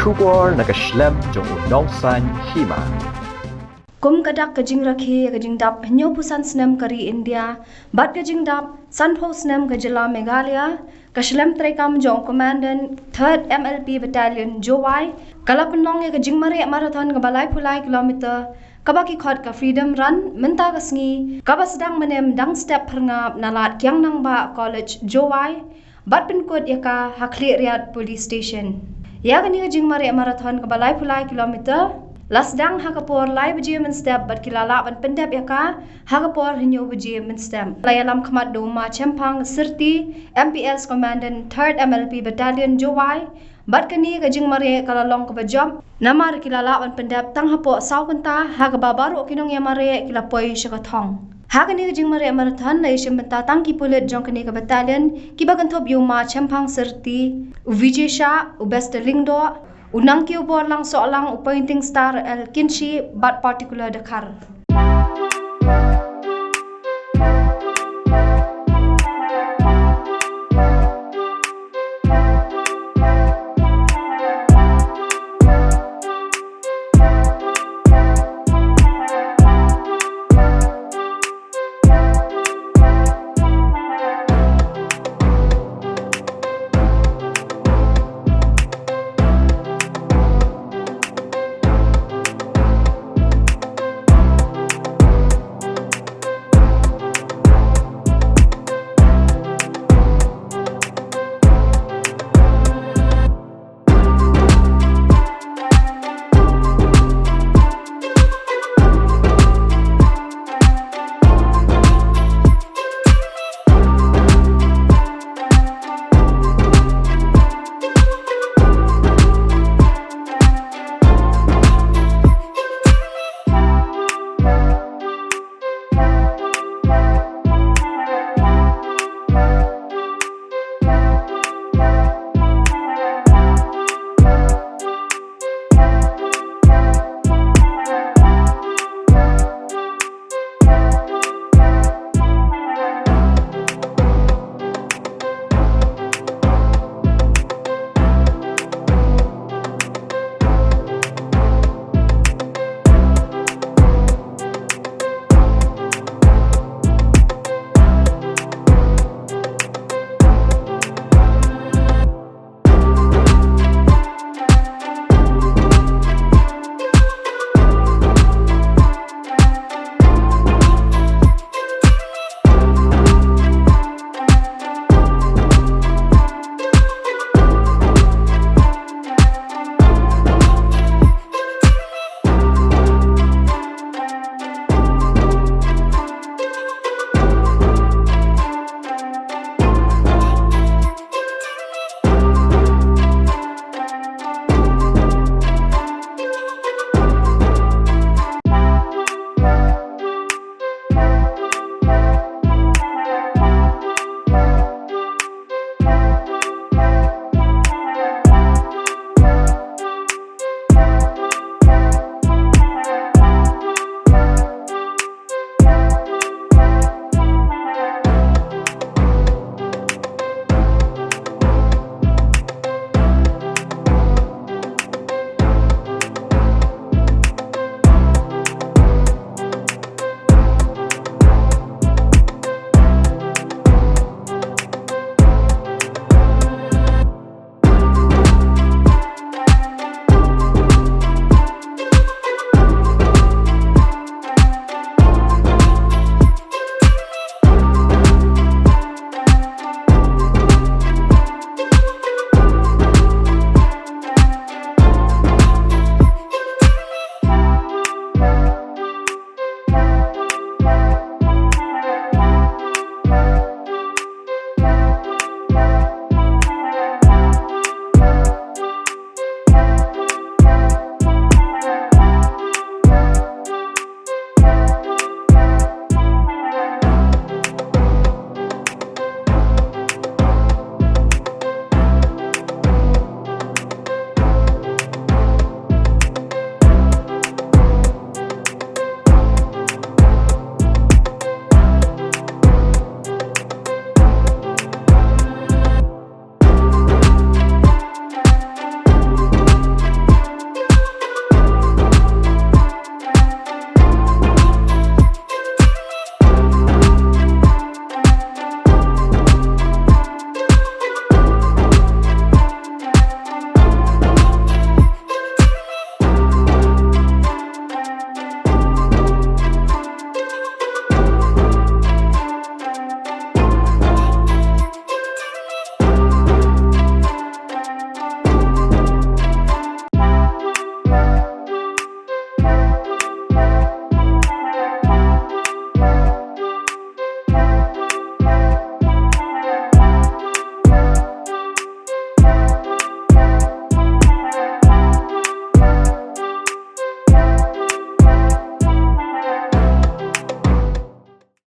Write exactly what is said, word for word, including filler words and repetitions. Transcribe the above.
Khubor na ka shlem jong u Nongsaiñ Hima. Kum ka dak ka jingrakhe ïa ka jingdap hynñiewphew san snem ka ri India bad ka jingdap sanphew snem ka jylla Meghalaya, ka shlem treikam jong u Commandant Third M L P Battalion Jowai ka la pynlong ïa ka jingmareh marathon kaba laiphew lai kilometer, kaba ki khot ka Freedom Run, mynta ka sngi, kaba sdang mynne mynstep phyrngab na lad Kiang Nangbah College Jowai, bad pynkut ïa ka ha Khliehriat Police Station. Ïa kane ka jingmareh marathon kaba laiphew lai kilometer la sdang ha ka por lai baje mynstep bad ki la lah ban pyndep ïa ka ha ka por hynñiew baje mynstep. La ïalam khmat da u Ma Chemphang Syrti, M P S Commandant Third M L P Battalion Jowai, bad kane ka jingmareh ka la long kaba jop namar ki la lah ban pyndep tang hapoh saw kynta, ha kaba baroh ki nongïamareh ki la poi sha ka thong. Ha kane ka jingmareh marathon la ïashim bynta tang ki pulit jong kane ka battalion, kiba kynthup ïa u Ma Chemphang Syrti, u Vijay Shah, u Bester Lyngdoh, u Nangkiew Borlang Sohlang, u Pointing Star L Kynshi bad Particular Dkhar.